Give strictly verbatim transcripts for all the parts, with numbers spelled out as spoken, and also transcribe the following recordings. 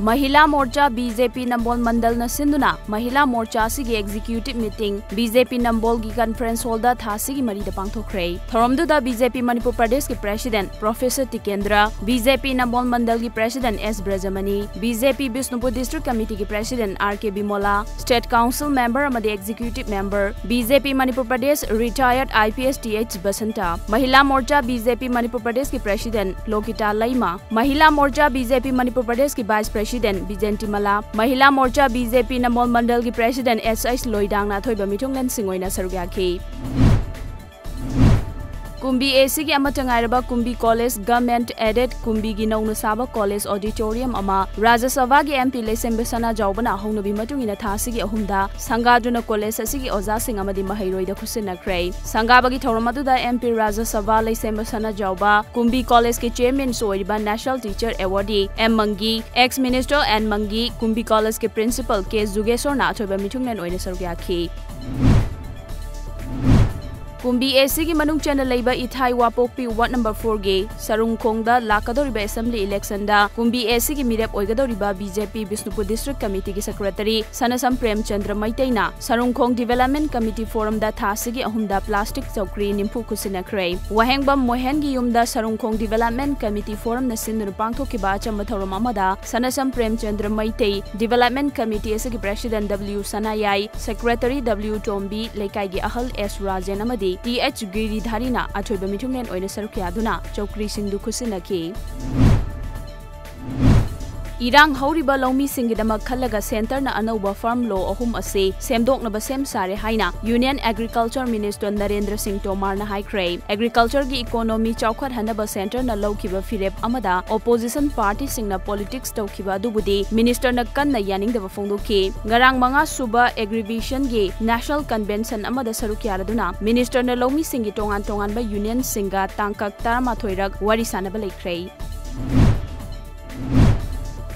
ꯃꯍꯤꯂꯥ Morcha B J P ꯅꯝꯕꯣꯜ ꯃꯟꯗꯜꯅ ꯁꯤꯟꯗꯨꯅ ꯃꯍꯤꯂꯥ ꯃꯣꯔꯆꯥ ꯑꯁꯤꯒꯤ executive meeting B J ꯄꯤ ꯅꯝꯕꯣꯜꯒꯤ conference hall ꯗ ꯊꯥ ꯑꯁꯤꯒꯤ ꯃꯔꯤꯗ ꯄꯥꯡꯊꯣꯛꯈ꯭ꯔꯦ꯫ ꯊꯧꯔꯝꯗꯨꯗ ꯕꯤ ꯖꯦ ꯄꯤ ꯃꯅꯤꯄꯨꯔ ꯄ꯭ꯔꯗꯦꯁꯀꯤ president Professor Tikendra, B J P Nambol ꯃꯟꯗꯜꯒꯤ president S Brajamani, B J P Bishnupur district committee ꯒꯤ president R K Bimola, state council member ꯑꯃꯗꯤ executive member, B J P Manipur Pradesh retired I P S T H Basanta, Mahila Morcha B J P Manipur ꯄ꯭ꯔꯗꯦꯁꯀꯤ president Lokita Leima, Mahila Morcha B J P Manipur ꯄ꯭ꯔꯗꯦꯁꯀꯤ vice president Bijentimala, Mahila Morcha B J P Nambol ꯃꯟꯗꯜꯒꯤ president ꯑꯦꯁ H ꯂꯣꯏꯗꯥꯡꯅ ꯑꯊꯣꯏꯕ ꯃꯤꯊꯨꯡꯂꯦꯟꯁꯤꯡ ꯑꯣꯏꯅ ꯁꯔꯨꯛ ꯌꯥꯈꯤ꯫ ꯀꯨꯝꯕꯤ ꯑꯦ ꯁꯤꯒꯤ ꯑꯃꯠꯇ ꯉꯥꯏꯔꯕ ꯀꯨꯝꯕꯤ college, government aided ꯀꯨꯝꯕꯤꯒꯤ ꯅꯧꯅ ꯁꯥꯕ college auditorium ꯑꯃ ꯔꯥꯖ꯭ꯌ ꯁꯚꯥꯒꯤ ꯑꯦꯝ ꯄꯤ ꯂꯩꯁꯦꯝꯕ ꯁꯅꯥꯖꯥꯎꯕꯅ ꯍꯧꯅꯕꯤ ꯃꯇꯨꯡ ꯏꯟꯅ ꯊꯥ ꯑꯁꯤꯒꯤ ꯑꯍꯨꯝꯗ ꯁꯪꯒꯥꯗꯨꯅ college ꯑꯁꯤꯒꯤ ꯑꯣꯖꯥꯁꯤꯡ ꯑꯃꯗꯤ ꯃꯍꯩꯔꯣꯏꯗ ꯈꯨꯠꯁꯤꯟꯅꯈ꯭ꯔꯦ꯫ ꯁꯪꯒꯥꯕꯒꯤ ꯊꯧꯔꯝ ꯑꯗꯨꯗ ꯑꯦꯝ ꯄꯤ ꯔꯥꯖ꯭ꯌ ꯁꯚꯥ ꯂꯩꯁꯦꯝꯕ ꯁꯅꯥꯖꯥꯎꯕ, ꯀꯨꯝꯕꯤ college ꯀꯤ chairman ꯁꯨ ꯑꯣꯏꯔꯤꯕ national teacher awardee M Mangi, ex minister N Mangi, Kumbi college ꯀꯤ principal ꯀꯦ ꯖꯨꯒꯦꯁꯣꯔꯅ ꯑꯊꯣꯏꯕ ꯃꯤꯊꯨꯡꯂꯦꯟ ꯑꯣꯏꯅ ꯁꯔꯨꯛ ꯌꯥꯈꯤ꯫ ꯀꯨꯝꯕꯤ ꯑꯦ ꯁꯤꯒꯤ ꯃꯅꯨꯡ ꯆꯟꯅ ꯂꯩꯕ ꯏꯊꯥꯏ ꯋꯥꯄꯣꯛꯄꯤ ward number four ꯒꯤ ꯁꯔꯨꯡꯈꯣꯡꯗ ꯂꯥꯛꯀꯗꯧꯔꯤꯕ assembly election ꯗ ꯀꯨꯝꯕꯤ ꯑꯦ ꯁꯤꯒꯤ ꯃꯤꯔꯦꯞ ꯑꯣꯏꯒꯗꯧꯔꯤꯕ B J P Bishnupur district committee ꯒꯤ secretary ꯁꯅꯁꯝ Premchandra ꯃꯩꯇꯩꯅ ꯁꯔꯨꯡꯈꯣꯡ development committee forum ꯗ ꯊꯥ ꯑꯁꯤꯒꯤ ꯑꯍꯨꯝꯗ plastic ꯆꯧꯀ꯭ꯔꯤ ꯅꯤꯐꯨ ꯈꯨꯠꯁꯤꯟꯅꯈ꯭ꯔꯦ꯫ ꯋꯥꯍꯦꯡꯕꯝ ꯃꯣꯍꯦꯟꯒꯤ ꯌꯨꯝꯗ ꯁꯔꯨꯡꯈꯣꯡ development committee forum ꯅ ꯁꯤꯟꯗꯨꯅ ꯄꯥꯡꯊꯣꯛꯈꯤꯕ ꯑꯆꯝꯕ ꯊꯧꯔꯝ ꯑꯃꯗ ꯁꯅꯁꯝ ꯄ꯭ꯔꯦꯝꯆꯟꯗ꯭ꯔ ꯃꯩꯇꯩ, development committee ꯑꯁꯤꯒꯤ president ꯗꯕ꯭ꯂꯤꯎ ꯁꯅꯥꯌꯥꯏ, secretary ꯗꯕ꯭ꯂꯤꯎ ꯇꯣꯝꯕꯤ, ꯂꯩꯀꯥꯏꯒꯤ ꯑꯍꯜ ꯑꯦꯁ ꯔꯥꯖꯦꯟ ꯑꯃꯗꯤ ꯇꯤ ꯑꯩꯆ ꯒꯤꯔꯤꯙꯥꯔꯤꯅ ꯑꯊꯣꯏꯕ ꯃꯤꯊꯨꯡꯂꯦꯟ ꯑꯣꯏꯅ ꯁꯔꯨꯛ ꯌꯥꯗꯨꯅ ꯆꯧꯀ꯭ꯔꯤꯁꯤꯡꯗꯨ ꯈꯨꯠꯁꯤꯟꯅꯈꯤ꯫ ꯏꯔꯥꯡ ꯍꯧꯔꯤꯕ ꯂꯧꯃꯤꯁꯤꯡꯒꯤꯗꯃꯛ ꯈꯜꯂꯒ centre ꯅ ꯑꯅꯧꯕ farm law ꯑꯍꯨꯝ ꯑꯁꯤ ꯁꯦꯝꯗꯣꯛꯅꯕ ꯁꯦꯝ ꯁꯥꯔꯦ ꯍꯥꯏꯅ Union Agriculture Minister ꯅꯔꯦꯟꯗ꯭ꯔ ꯁꯤꯡ ꯇꯣꯃꯥꯔꯅ ꯍꯥꯏꯈ꯭ꯔꯦ꯫ Agriculture ꯒꯤ economy ꯆꯥꯎꯈꯠꯍꯟꯅꯕ centre ꯅ ꯂꯧꯈꯤꯕ ꯐꯤꯔꯦꯞ ꯑꯃꯗ opposition party ꯁꯤꯡꯅ politics ꯇꯧꯈꯤꯕ ꯑꯗꯨꯕꯨꯗꯤ minister ꯅ ꯀꯟꯅ ꯌꯥꯅꯤꯡꯗꯕ ꯐꯣꯡꯗꯣꯛꯈꯤ꯫ ꯉꯔꯥꯡ ꯃꯉꯥ ꯁꯨꯕ Agrivision ꯒꯤ National Convention ꯑꯃꯗ ꯁꯔꯨꯛ ꯌꯥꯔꯗꯨꯅ minister ꯅ ꯂꯧꯃꯤꯁꯤꯡꯒꯤ ꯇꯣꯉꯥꯟ ꯇꯣꯉꯥꯟꯕ union ꯁꯤꯡꯒ ꯇꯥꯡꯀꯛ ꯇꯔꯥꯃꯥꯊꯣꯏ ꯔꯛ ꯋꯥꯔꯤ ꯁꯥꯅꯕ ꯂꯩꯈ꯭ꯔꯦ꯫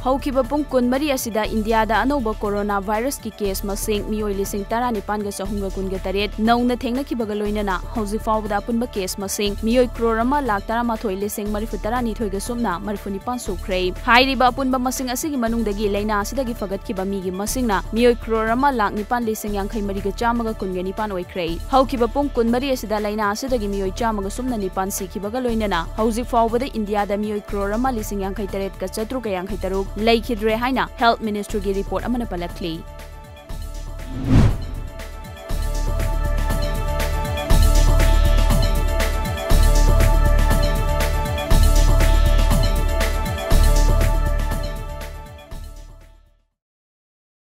ꯍꯧꯈꯤꯕ ꯄꯨꯡ ꯀꯨꯟꯃꯔꯤ ꯑꯁꯤꯗ ꯏꯟꯗꯤꯌꯥꯗ ꯑꯅꯧꯕ ꯀꯣꯔꯣꯅꯥ ꯚꯥꯏꯔꯁꯀꯤ ꯀꯦꯁ ꯃꯁꯤꯡ ꯃꯤꯑꯣꯏ ꯂꯤꯁꯤꯡ ꯇꯔꯥꯅꯤꯄꯥꯟꯒ ꯆꯍꯨꯝꯒ ꯀꯨꯟꯒ ꯇꯔꯦꯠ ꯅꯧꯅ ꯊꯦꯡꯅꯈꯤꯕꯒ ꯂꯣꯏꯅꯅ ꯍꯧꯖꯤꯛ ꯐꯥꯎꯕꯗ ꯑꯄꯨꯟꯕ ꯀꯦꯁ ꯃꯁꯤꯡ ꯃꯤꯑꯣꯏ ꯀ꯭ꯔꯣꯔ ꯑꯃ ꯂꯥꯈ ꯇꯔꯥꯃꯥꯊꯣꯏ ꯂꯤꯁꯤꯡ ꯃꯔꯤꯐꯨ ꯇꯔꯥꯅꯤꯊꯣꯏꯒ ꯁꯨꯞꯅ ꯃꯔꯤꯐꯨ ꯅꯤꯄꯥꯟ ꯁꯨꯈ꯭ꯔꯦ꯫ ꯍꯥꯏꯔꯤꯕ ꯑꯄꯨꯟꯕ ꯃꯁꯤꯡ ꯑꯁꯤꯒꯤ ꯃꯅꯨꯡꯗꯒꯤ ꯂꯥꯏꯅꯥ ꯑꯁꯤꯗꯒꯤ ꯐꯒꯠꯈꯤꯕ ꯃꯤꯒꯤ ꯃꯁꯤꯡꯅ ꯃꯤꯑꯣꯏ ꯀ꯭ꯔꯣꯔ ꯑꯃ ꯂꯥꯈ ꯅꯤꯄꯥꯟ ꯂꯤꯁꯤꯡ ꯌꯥꯡꯈꯩ ꯃꯔꯤꯒ ꯆꯥꯝꯃꯒ ꯀꯨꯟꯒ ꯅꯤꯄꯥꯟ ꯑꯣꯏꯈ꯭ꯔꯦ꯫ ꯍꯧꯈꯤꯕ ꯄꯨꯡ ꯀꯨꯟꯃꯔꯤ ꯑꯁꯤꯗ ꯂꯥꯏꯅꯥ ꯑꯁꯤꯗꯒꯤ ꯃꯤꯑꯣꯏ ꯆꯥꯝꯃꯒ ꯁꯨꯞꯅ ꯅꯤꯄꯥꯟ ꯁꯤꯈꯤꯕꯒ ꯂꯣꯏꯅꯅ ꯍꯧꯖꯤꯛ ꯐꯥꯎꯕꯗ ꯏꯟꯗꯤꯌꯥꯗ ꯃꯤꯑꯣꯏ ꯀ꯭ꯔꯣꯔ ꯑꯃ ꯂꯤꯁꯤꯡ ꯌꯥꯡꯈꯩ ꯇꯔꯦꯠꯀ ꯆꯥꯇ꯭ꯔꯨꯛꯀ ꯌꯥꯡꯈꯩ ꯇꯔꯨꯛ ꯂꯩꯈꯤꯗ꯭ꯔꯦ ꯍꯥꯏꯅ ꯍꯦꯜꯊ ꯃꯤꯅꯤꯁꯇ꯭ꯔꯤꯒꯤ ꯔꯤꯄꯣꯔꯠ ꯑꯃꯅ ꯄꯜꯂꯛꯂꯤ꯫